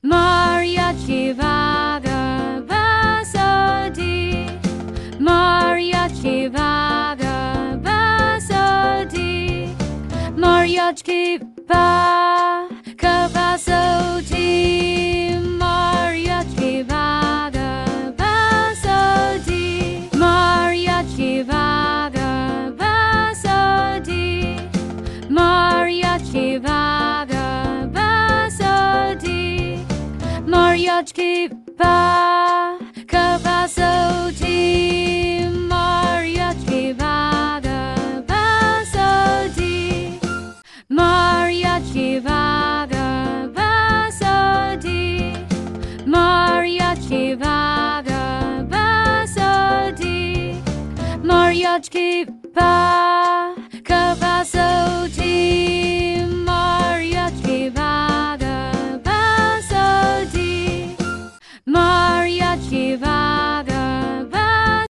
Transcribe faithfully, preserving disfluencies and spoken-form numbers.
Maryaj ki vagabon soti. Maryaj ki vagabon soti. Maryaj ki pa ka pa soti. Maryaj ki vagabon soti. Maryaj ki vagabon soti. Maryaj ki vagabon soti. Maryaj ki pa ka pa soti. Maryaj ki vagabon soti. Maryaj ki vagabon soti. Maryaj ki vagabon soti. Maryaj ki